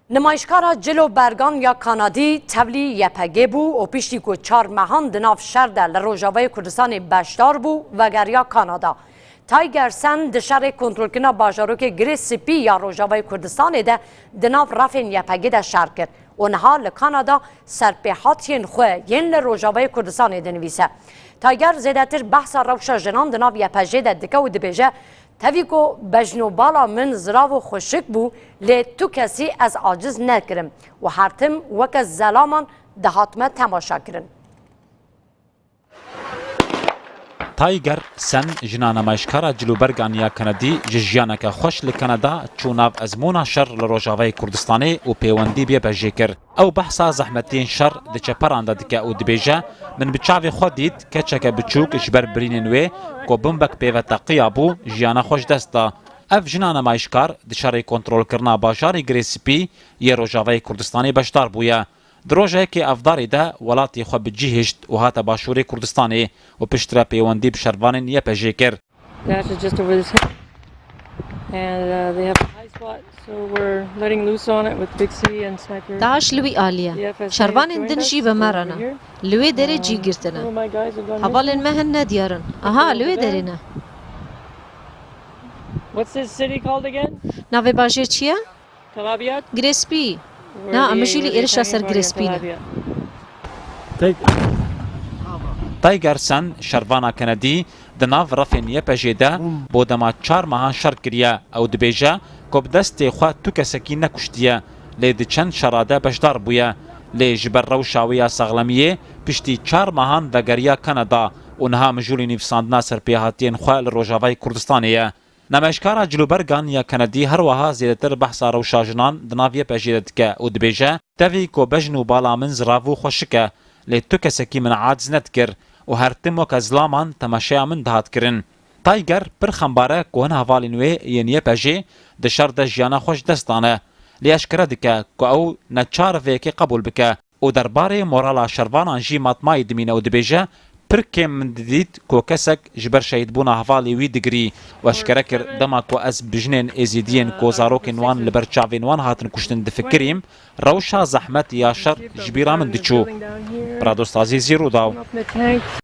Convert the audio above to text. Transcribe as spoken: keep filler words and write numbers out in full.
Nimayişkara Cilo Bergan ya Kanadî tevlî Y P G bû û piştî ku çar mehan di nav şer de li Rojavayê Kurdistanê beşdar bû, vegeriya Kanada. Tiger Sen di şerê kontrolkirina bajarokê Girê Spî ya Rojavayê Kurdistanê de di nav refên Y P G de şer kir û niha li Kanada serpêhatiyên xwe yên li Rojavayê Kurdistanê dinivîse. Tiger zêdetir behsa rewşa jinan di nav Y P G de dike û dibêje, Tevî ku bejn û bala min zirav û xweşik bû, lê tu kesî ez aciz nekirim û her tim weke zelaman dihatime temaşa kirin. Tiger Sen, jina nemaîşkara Cilo Bergan ya Kanadî, ji jiyaneke xweş li Kanada çû nav ezmûna şer li Rojavayê Kurdistanê û pêwendî bi Y P G kir. Ew behsa zehmetiyên şer di çeperan de dike û dibêje, Min bi çavê xwe dît keçeke biçûk ji ber birînên wê ku bimbek pê ve teqiya bû, jiyana xwe ji dest da. Ev jina nemaîşkar di şerê kontrolkirina bajarê Girê Spî yê Rojavayê Kurdistanê beşdar bûye. Di roja yekê Avdarê de welatê xwe bi cî hişt û hate Başûrê Kurdistanê û piştre pêwendî bi şervanên Y P G kir. Dash is just over this hill. And uh, they have a high spot, so we're letting loose on it with Big C and Sniper. Daş li wî alî ye. Şervanên din jî bi me re ne. Li wê derê cî girtine. Hevalên me hin nediyar in. Aha, li wê derê ne. What's this city called again? Navê bajêr çi ye? Girê Spî. Na, em jî li êrişa ser Girê Spî ne. Tiger Sen, şervana Kenedî, di nav refên Y P G de bo dema çar mehan şer kiriye. Ew dibêje ku bi destê xwe tu kesekî nekuştiye, lê di çend şera de beşdar bûye. Lê ji ber rewşa wê ya saxlemiyê, piştî çar mehan vegeriya Kanada û niha mijûlî nivîsandina serpêhatiyên xwe li Rojavayê Kurdistanê ye. Nemaîşkara Cilûbergan ya Kenedî her wiha zêdetir behsa rewşa jinan di nav Y P G de dike û dibêje, Tevî ku bejn û bala min zirav û xweşik e, lê tu kesekî min aciz nedikir û her tim weke zilaman temaşeya min dihat kirin. Tiger pir xembar e ku hin hevalên wê yên Y P G di şer de jiyana xwe ji dest dane. Lê eşkere dike ku ew neçar vê yekê qebûl bike û derbarê morala şervanan jî matmayî dimîne û dibêje, Pir kêm min didît ku kesek ji ber şehîdbûna hevalê wî digirî û eşkere kir, dema ku ez bi jinên êzîdiyên ku zarokên wan li ber çavên wan hatin kuştin difikirîm, rewşa zehmet ya şer ji bîra min diçû. Brado Stazî, Zî Rûdaw.